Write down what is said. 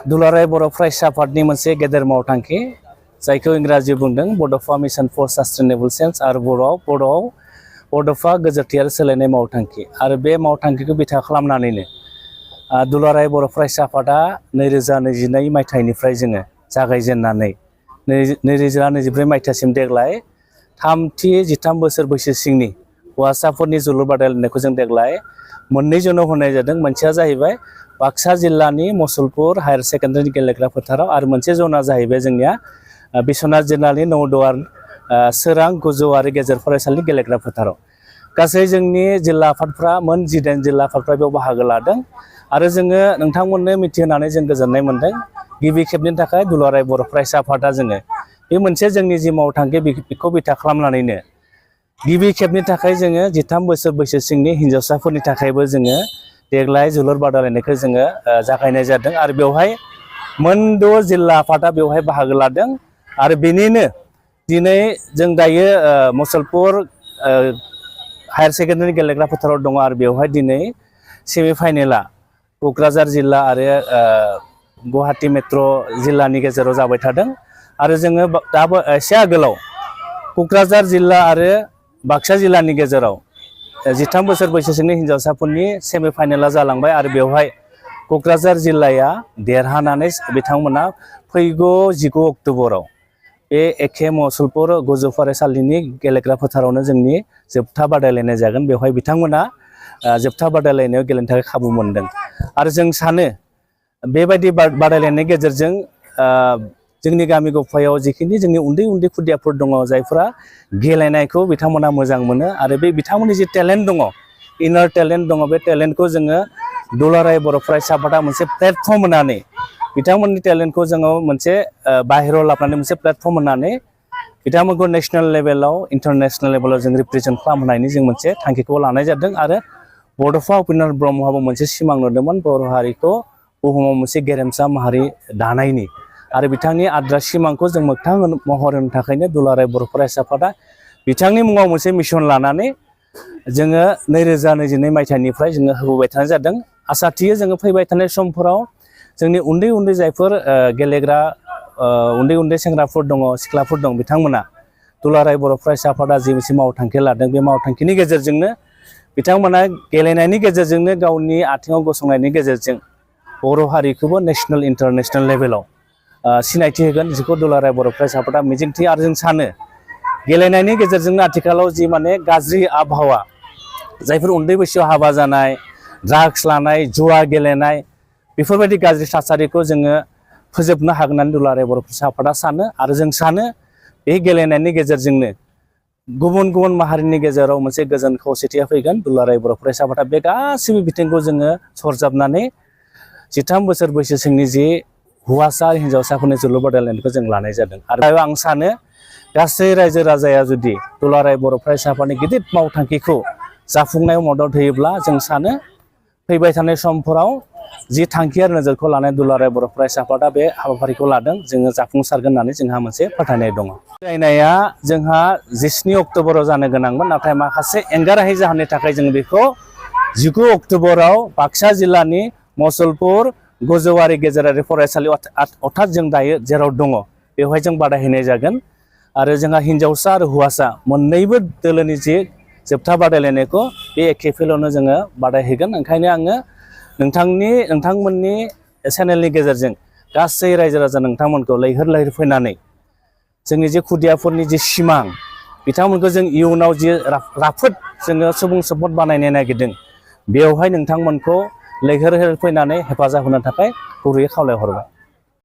दुलाराय बर' फरायसा आफादनि मोनसे गेदेर मावथांखि जायखौ इंराजि बुंदों बड'फ मिशन फर सास्टेनेबल चेन्ज आरो बर'आव बड'फा गोजोरथि आरो सोलायनाय मावथांखि आरो बे मावथांखिखौ बिथा खालामनानैनो दुलाराय बर' फरायसा आफादा 2022 मायथाइनिफ्राय जोङो जागायजेननानै 2023 मायथाइसिम देग्लाय 13 बोसोर बैसो सिंनि हौवासाफोरनि जोलुर बादायलायनायखौ जों देग्लाय मोननै जनाव होनाय जादों। मोनसेया जाहैबाय बाक्सा जिल्लानि मुसलपुर हायार सेकेन्डारि गेलेग्रा फोथाराव आरो मोनसे जना जाहैबाय जोंनिया बिश्वनाथ जिल्लानि नौदुवार सोरां गोजौ आरो गेजेर फरायसालिनि गेलेग्रा फोथाराव। गासै जोंनि जिल्ला आफादफ्रा मोन 18 जिल्ला आफादफ्रा बेयाव बाहागो लादों आरो जोङो नोंथांमोननो मिथिहोनानै जों गोजोननाय मोनदों। गिबि खेबनि थाखाय दुलाराय बर' फरायसा आफादा जोङो बे मोनसे जोंनि जि मावथांखि बेखौ बिथा खालामनानैनो गिबि खेबनि थाखाय जोङो 13 बोसोर बैसो सिंनि हिन्जावसाफोरनि थाखायबो जोङो देग्लाय जोलुर बादायलायनायखौ जोङो जागायनाय जादों आरो बेवहाय मोनद' जिल्ला आफादा बेवहाय बाहागो लादों आरो बेनिनो दिनै जों दायो मुसलपुर हायार सेकेन्डारि गेलेग्रा फोथाराव दङ आरो बेवहाय दिनै सेमिफाइनेला क'क्राझार जिल्ला आरो गुवाहाटी मेट्र' जिल्लानि गेजेराव जाबाय थादों आरो जोङो दाबो एसे आगोलाव क'क्राझार जिल्ला आरो बाक्सा जिल्लानि गेजेराव 13 बोसोर बैसोनि हिन्जावसाफोरनि सेमिफाइनेला जालांबाय आरो बेवहाय क'क्राझार जिल्लाया देरहानानै बिथांमोना फैगौ 19 अक्ट'बराव बे एखे मुसलपुर गोजौ फरायसालिनि गेलेग्रा फोथारावनो जोंनि जोबथा बादायलायनाय जागोन। बेवहाय बिथांमोना जोबथा बादायलायनायाव गेलेनो थाखाय खाबु मोनदों आरो जों सानो बेबायदि बादायलायनायनि गेजेरजों जोंनि गामि गफायाव जिखिनि जोंनि उन्दै उन्दै खुदियाफोर दङ जायफोरा गेलेनायखौ बिथांमोना मोजां मोनो आरो बे बिथांमोननि जि टेलेन्ट दङ इनार टेलेन्ट दङ बे टेलेन्टखौ जोङो दुलाराय बर' फरायसा आफादा मोनसे प्लेटफर्म होनानै बिथांमोननि टेलेन्टखौ जोङो मोनसे बाहेरायाव लाबोनानै मोनसे प्लेटफर्म होनानै बिथांमोनखौ नेशनेल लेभेलाव इन्टारनेशनेल लेभेलाव जों रिप्रेजेन्ट खालामनायनि जों मोनसे थांखिखौ लानाय जादों आरो बड'फा उपेन्द्र ब्रह्मआबो मोनसे सिमां नुदोंमोन बर' हारिखौ बुहुमाव मोनसे गेरेमसा माहारि दानायनि आरो बिथांनि आद्रा सिमांखौ जों मोगथां महर होनो थाखायनो दुलाराय बर' फरायसा आफादा बिथांनि मुङाव मोनसे मिशन लानानै जोङो 2022 मायथाइनिफ्राय जोङो होबोबाय थानाय जादों। आसा थियो जोङो फैबाय थानाय समफोराव जोंनि उन्दै उन्दै जायफोर गेलेग्रा उन्दै उन्दै सेंग्राफोर दङ सिख्लाफोर दं बिथांमोना दुलाराय बर' फरायसा आफादा जि मोनसे मावथांखि लादों बे मावथांखिनि गेजेरजोंनो बिथांमोना गेलेनायनि गेजेरजोंनो गावनि आथिङाव गसंनायनि गेजेरजों बर' हारिखौबो नेशनेल इन्टारनेशनेल लेभेलाव सिनायथि होगोन जिखौ दुलाराय बर' फरायसा आफादा मिजिंथियो आरो जों सानो गेलेनायनि गेजेरजोंनो आथिखालाव जि माने गाज्रि आबहावा जायफोर उन्दै बैसोआव हाबा जानाय ड्राग्स लानाय जुवा गेलेनाय बेफोरबायदि गाज्रि थासारिखौ जोङो फोजोबनो हागोन होननानै दुलाराय बर' फरायसा आफादा सानो आरो जों सानो बे गेलेनायनि गेजेरजोंनो गुबुन गुबुन माहारिनि गेजेराव मोनसे गोजोन खौसेथिया फैगोन। दुलाराय बर' फरायसा आफादा बे गासैबो बिथिंखौ जोङो सरजाबनानै 13 बोसोर बैसोसिमनि जि हौवासा हिन्जावसाफोरनि जोलुर बादायलायनायखौ जों लानाय जादों आरो आं सानो गासै रायजो राजाया जुदि दुलाराय बर' फरायसा आफादनि गिदिर मावथांखिखौ जाफुंनायाव मदद होयोब्ला जों सानो फैबाय थानाय समफोराव जि थांखि आरो नोजोरखौ लानाय दुलाराय बर' फरायसा आफादा बे हाबाफारिखौ लादों जोङो जाफुंसारगोन होननानै जोंहा मोनसे फोथायनाय दङ। जायनाया जोंहा 19 अक्ट'बराव जानो गोनांमोन नाथाय माखासे एंगारहायै जाहोननि थाखाय जों बेखौ 19 अक्ट'बराव बाक्सा जिल्लानि मुसलपुर गोजौआरि गेजेरारि फरायसालि अर्थात जों दायो जेराव दङ बेवहाय जों बादायहैनाय जागोन आरो जोंहा हिन्जावसा आरो हौवासा मोननैबो दोलोनि जि जोबथा बादायलायनायखौ बे एखे फिल्डआवनो जोङो बादायहैगोन। ओंखायनो आङो नोंथांमोननि चेनेलनि गेजेरजों गासै रायजो राजा नोंथांमोनखौ लैहोर लैहोर फैनानै जोंनि जे खुदियाफोरनि जि सिमां बिथांमोनखौ जों इयुनाव जि राफोद जोङो सुबुं सम्पद बानायनो नागिरदों बेवहाय नोंथांमोनखौ लैहोर लैहोर फैनानै हेफाजाब होनो थाखाय गुरैयै खावलायहरबाय।